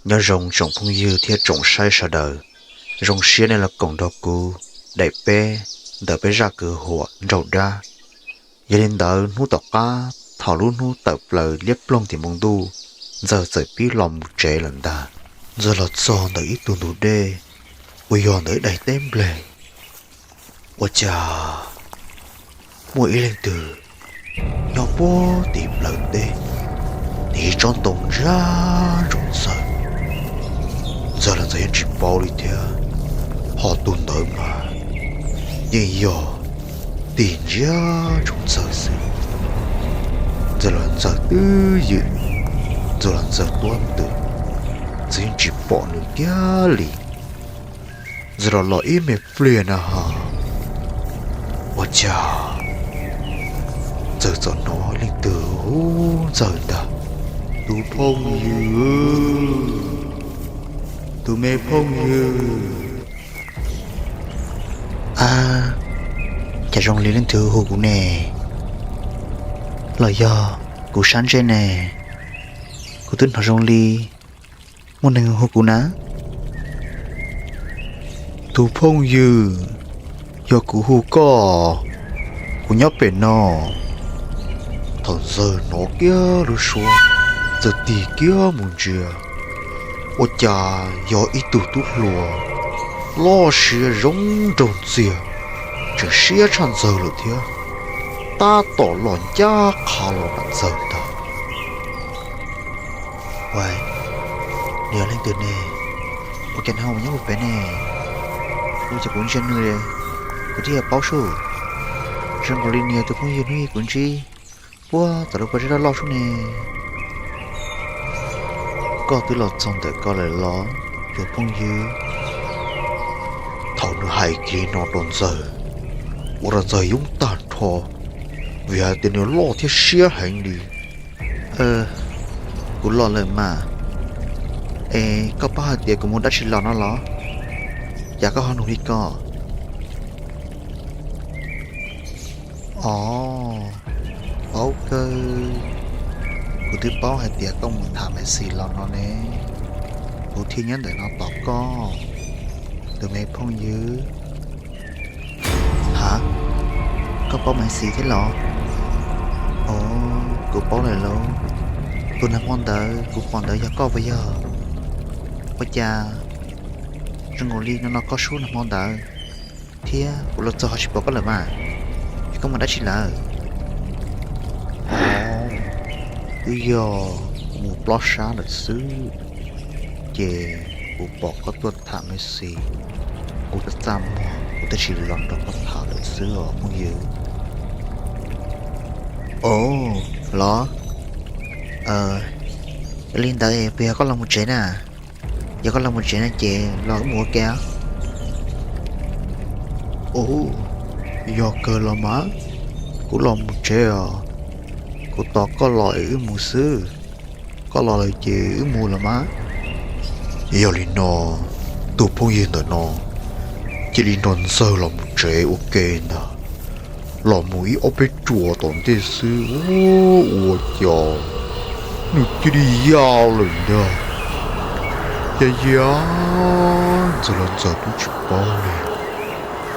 Nyob zoo tsoom phooj ywg thiab tsoom saib sawv daws, zoo siab nej los koom nrog kuv daim peb ntawm peb zaj kwv huam nraug dab. Yog li ntawd hnub tom qab thaum lub hnub tawm plaws liab ploog tim npoo ntuj, Ntxawg txawm pib los mus tsev lawm ntag. Ntxawg los txog ntawm ib tug ntug dej uas yog ntawm ib daim teb npleg, ua cas muaj ib leej twg nyob puag tim plawv teb, nws ib tsob ntoo ntsiag ntsoov Ntxawg. Ntxawg los Ntxawg yeej tsis paub li thiab, ho tus ntawd mas yeej yog tig ntsiag ntsoov Ntxawg xwb. Ntxawg los Ntxawg twb ywm, Ntxawg los Ntxawg tuab ntwm, Ntxawg yeej tsis pom nws kiag li. Ntxawg los los ib me pliag na has, ua cas Ntxawg txawm hnov leej twg hu Ntxawg ntag: Tus phooj ywg, tus me phooj ywg. A, cas zoo li leej twg hu kuv ne? Los yog kuv sab ntsej ne? Kuv twb hnov zoo li muaj neeg hu kuv na. Tus phooj ywg, yog kuv hu koj, kuv nyob pem no. Thaum Ntxawg hnov kiag lub suab, Ntxawg tig kiag mus ntsia, ua cas yog ib tug tub hluas loj siab zoo nraug ntxiag, tseem siab tshaj Ntxawg lawm thiab, tab tom los ncaj qha los ntawm Ntxawg ntag. Ua, nws yog leej twg ne? Ua cas nws ho mus nyob puag pem ne? Ua cas kuv ntsia nws, kuv twb yuav paub sub. Zoo nkaus li nws yog tus phooj ywg hnub ib kuv ntsib puag tom lub pob zeb loj loj sub ne. Koj twb los txog ntawm ko lawm los, tus phooj ywg? Thaum nws hais kiag li no rau Ntxawg, ua rau Ntxawg yoob tag nrho, vim hais tias nws loj thiab siab heev li. Kuv los lawm mas. Es koj paub hais tias kuv mus dab tsi los no los? Cas koj ho nug li ko? Os, paub kawg. Kuv twb paub hais tias koj mus tham Maiv Xis los no ne, kuv thiaj nyob ntawm no tos koj, tus me phooj ywg. Ha, koj paub Maiv Xis thiab los? Os, kuv paub lawm lauj. Tus nag hmo ntawd kuv pom ntawd yog koj puas yog? Ua cas zoo nkaus li no no koj sub nag hmo ntawd, thiab kuv los txog ho tsis pom koj lawm mas. Es koj mus dab tsi lawm? Os, twb yog kuv mus plob sab lawm xwb, ces kuv pom koj tuaj tham Maiv Xis, kuv txaj txaj muag kuv thiaj tsis los nrog koj tham lawm xwb os phooj ywg. Os, los, yog li ntawd puas yog koj los mus tsev na? Yog koj los mus tsev no ces los wb mus ua ke. Ua, yog kawg los mas, kuv los mus tsev os. Kuv tos koj los es wb mus xwb. Koj los lawm ces wb mus los mas. Yog li no, tus phooj ywg ntawm no cia li nrog Ntxawg los mus tsev ua ke ntag. Los mus ib ob peb tsua tom ntej xwb, ua cas nws cia li ya lawm ntag. Yam yam, Ntxawg los Ntxawg twb tsis paub li,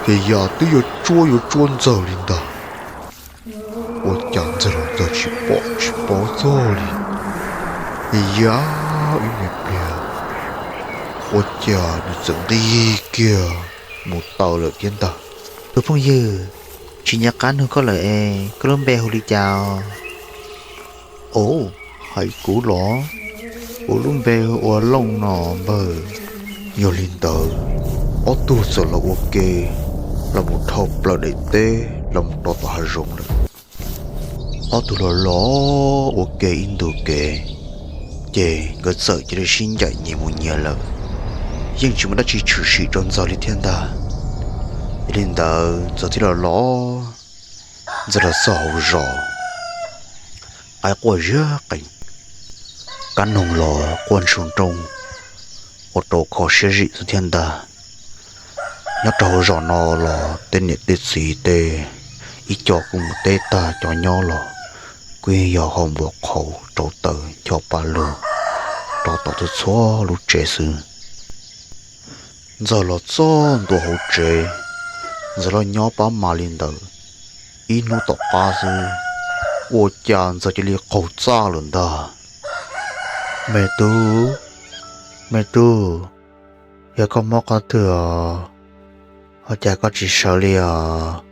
yam yam twb yuav tsuab yuav tsuab Ntxawg li ntag. Ua cas Ntxawg los Ntxawg tsis pom tsis paub txog li. Yam yam, ib me pliag, ua cas nws txawm nqis kiag mus taw lawm thiab ntag. Tus phooj ywg, tsis nco qab nug koj lawm es koj lub npe hu li cas? Os, hais kuv los? Kuv lub npe hu ua Looj no npawg. Yog li ntawd, ob tug txawm los ua ke, los mus dhau plaws daim teb los mus rau tom hav zoov lawm. Ob tug los los ua ke ib ntu kev, ces nkawd txawm cia li sib ncaim nyias mus nyias lawm, yeej tsis muaj dab tsi tshwm sim rau Ntxawg li thiab ntag. Yog li ntawd Ntxawg thiaj los los, Ntxawg los txog hauv zos, qaib quaj ziab qees, kab noog los quaj ntshua nrooj, ua rau kho siab zim xwb thiab ntag. Nyob rau hauv zos no los tej niam tej txiv tej, ib co kuj mus teb tag, cov nyob los kuj yeej yog hau npua qhauv rau taws ncho pa lug. rau tom txhua txhua lub tsev xwb. Ntxawg los txog ntua hauv tsev, Ntxawg los nyob pab mas li ntawm ib hnub tom qab xwb, ua cas Ntxawg cia li qaug txaj lawm ntag. Me tub, me tub, yog koj mob qhov twg os? Ua cas koj tsis sawv li os?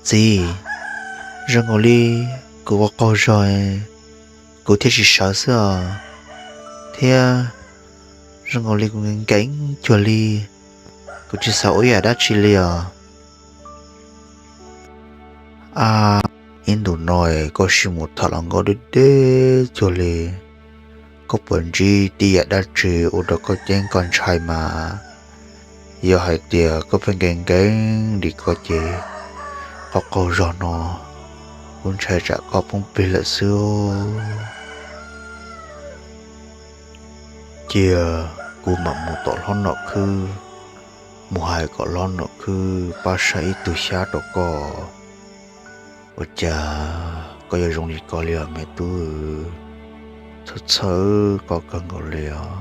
Txiv, zoo nkaus li kuv ua qaug zog, kuv thiaj tsis sawv xwb os. Thiab zoo nkaus li kuv nkees nkees cuag li, kuv tsis xav ua ib yam dab tsi li os. A, ib ntus no koj sim mus tham hluas nkauj deb deb cuag li, koj puas ntsib tib yam dab tsi ua rau koj ceeb koj ntshai mas? Yog hais tias koj pheej nkees nkees li koj ces, qhov qaug zog no kuv ntshai tsam koj poob plig lawm xwb. Cia kuv mam mus tom hlob Nom Khwb, mus hais kom hlob Nom Khwb pab saib ib tug xyab rau koj. Ua cas koj yuav zoo li ko li os me tub? Txhawj txhawj koj kawg nkaus li os.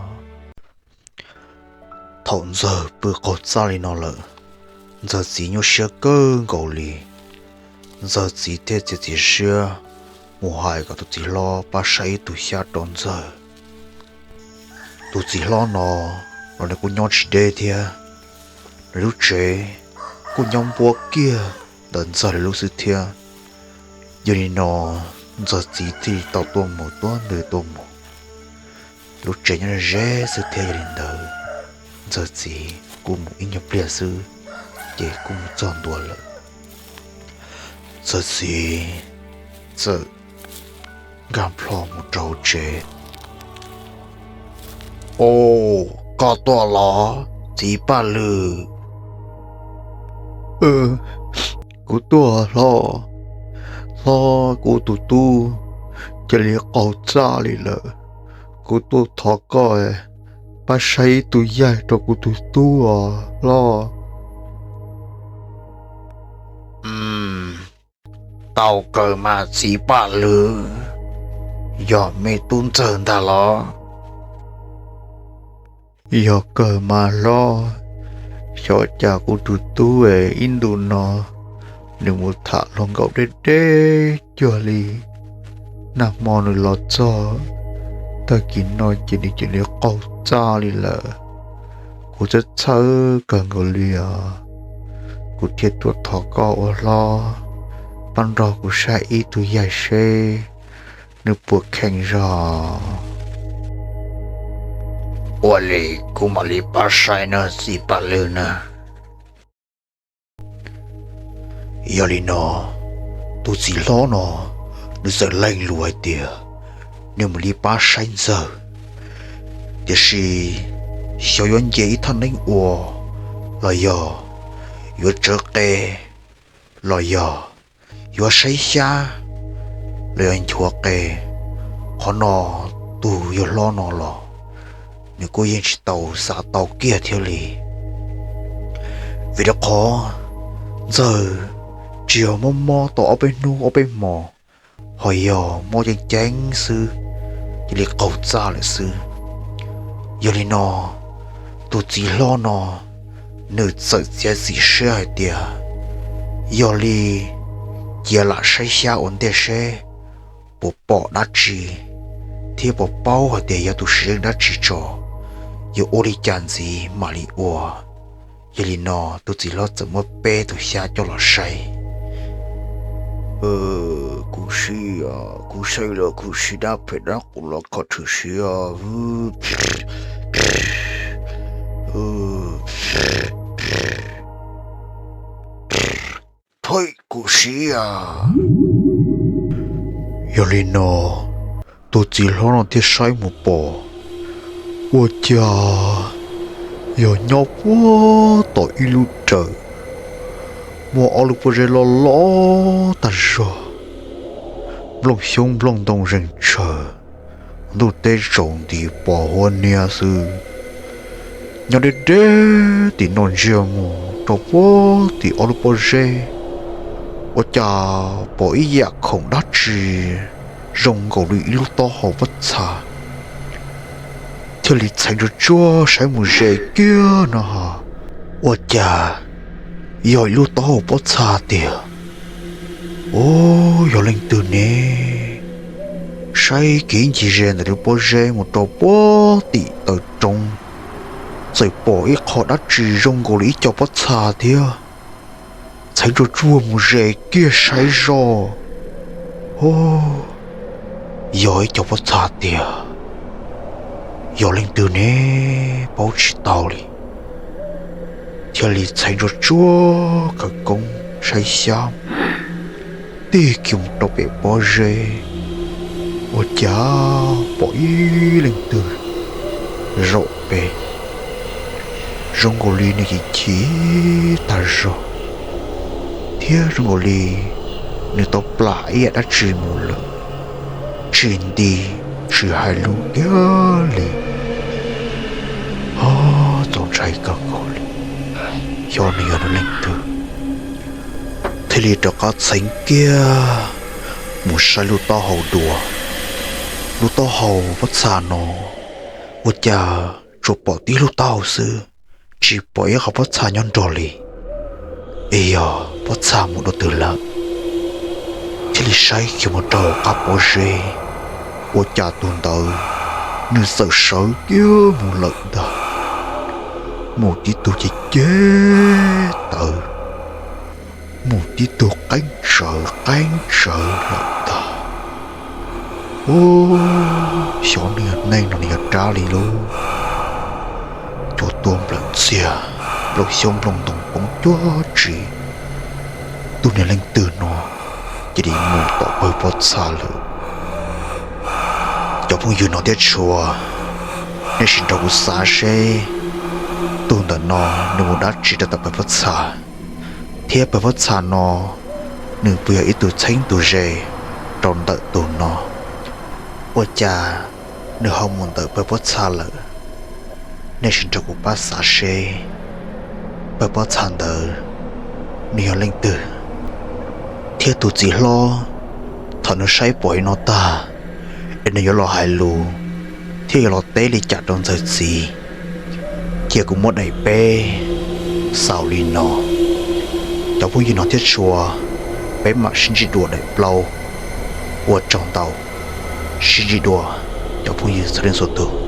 Thaum Ntxawg pw qaug txaj li no lawm, Ntxawg txiv nyuaj siab kawg nkaus li. Ntxawg txiv thiaj txiav txim siab mus hais kom tus txiv hlob pab saib ib tug xyab rau Ntxawg. Tus txiv hlob no los nws kuj nyob tsis deb thiab, nws lub tsev kuj nyob npuab kiag ntawm Ntxawg lawv lub xwb thiab. Yog li no, Ntxawg txiv thiaj li tau tuaj mus tuaj ntws tuaj mus. Lub tsev nyob ze xwb thiab, yog li ntawd Ntxawg txiv kuj mus ib nyuag pliag xwb, ces kuj mus txog ntua lawm. Ntxawg txiv txawm nkag plho mus rau hauv tsev. Au, koj tuaj los txiv Paj Lwm? Kuv tuaj hlob. Hlob, kuv tus tub cia li qaug txaj li lawm. Kuv tuaj thov koj pab saib ib tug yaig rau kuv tus tub os hlob. Tau kawg mas txiv Paj Lwm, yog me tub Ntxawg ntag los? Yog kawg mas hlob, xyov cas kuv tus tub ib ntus no nws mus tham hluas nkauj deb deb cuag li. Nag hmo nws los txog, tag kis no ces nws cia li qaug txaj li lawm. Kuv txhawj txhawj kawg nkaus li os. Kuv thiaj tuaj thov koj ua hlob, pab nrog kuv saib ib tug yaig seb nws puas kheev zog. Ua li kuv mam li pab saib nawb txiv Paj Lwm na. Yog li no, tus txiv hlob no nws txawm lees lus hais tias nws mam li pab saib Ntxawg, tiam sis xyov yuav nce ib thaj neeb ua, los yog yuav tsawv qe, los yog yuav saib xyab, los yog nchuav qe, qhov no tus yawg hlob no los nws kuj yeej tsis tau xav tau kiag thiab li. Vim rau qhov Ntxawg tsis yog mob mob tau ob peb hnub ob peb hmos, ho yog mob ceev ceev xwb, cia li qaug txaj lawm xwb. Yog li no, tus txiv hlob no nws txawm txiav txim siab hais tias yog li cia lam saib xyab ua ntej seb puas pom dab tsi, thiab puas paub hais tias yog tus sim zeej dab tsi tso, yuav ua li cas ntxiv mam li ua. Yog li no tus txiv hlob txawm muab peb tus xyab coj los saib. Kuv saib, kuv saib los kuv saib dab phem dab qus los kho tshwm sim. Thov kuv siv. Yog li no, tus txiv hlob no thiaj saib mus pom, ua cas yog nyob puag tom ib lub rawv, muaj ob lub pob zeb loj loj tag zog, nplooj xyoob nplooj ntoo zeeg tshaw, ntuj teb tsaus nti pos huab niab xwb. Nyob deb deb tim no ntsia mus rau puag tim ob lub pob zeb, ua cas pom ib yam khoom dab tsi zoo nkaus li ib lub taub hau pob txha. Thiaj li txheev tsuag tsuag saib mus ze kiag no ho, ua cas yog ib lub taub hau pob txha tiag. Ub, yog leej twg ne? Saib kiag ncig ze ntawm lub pob zeb mus rau puag tim taw roob, txawm pom ib qho dab tsi zoo nkaus li ib co pob txha thiab. Txheev tsuag tsuag mus ze kiag saib zoj, ub, yog ib co pob txha tiag. Yog leej twg ne, paub tsis tau li. Thiaj li txheev tsuag tsuag khawv koob saib xyab, tig kiag mus rau pem pob zeb, ua cas pom ib leej twg zaum pem, zoo nkaus li nws chim chim tag zog, thiab zoo nkaus li nws tau plam ib yam dab tsi mus lawm, tsis nti tsis hais lus kiag li. Ob, txaus ntshai kawg nkaus li, xyov nws yog leej twg. Thiaj li rov qab txheev kiag mus saib lub taub hau dua. Lub taub hau pob txha no ua cas tsuas pom tib lub taub hau xwb, tsis pom ib qho pob txha nyob nrog li. Es yog pob txha mus dua twg lawm? Thiaj li saib kiag mus rau qab pob zeb, ua cas tus ntawd nws txawm sawv kiag mus lawm ntag. Mus tib tug ceg ceg tawv, mus tib tug qeeb tsawv qeeb tsawv lawm ntag. Ub, xyov nws yog neeg los nws yog dab li lauj. Cua tuaj nplawm ntxiag, nplooj xyoob nplooj ntoo poob cuag tsi. Tus niag leej twg no cia li mus tom pawg pob txha lawm. Cov phooj ywg no thiab tshua, nej sim nrog kuv xav seb tus ntawm no nws mus dab tsi rau tom pawg pob txha, thiab pawg pob txha no nws puas yog ib tug txheeb tus ze rau ntawm tus no? Ua cas nws ho mus ntawm pawg pob txha lawm? Nej sim nrog kuv pab xav seb pawg pob txha ntawd nws yog leej twg, thiab tus txiv hlob thaum nws saib pom li no tag, es nws yuav los hais lus thiab yuav los teb li cas rau ntxawg txiv? Cia kuv muab daim peb xaus li no. Cov phooj ywg no thiab tshua, peb mam sib ntsib dua daim plaub. Ua tsaug ntau, sib ntsib dua cov phooj ywg txhua leej txhua tus.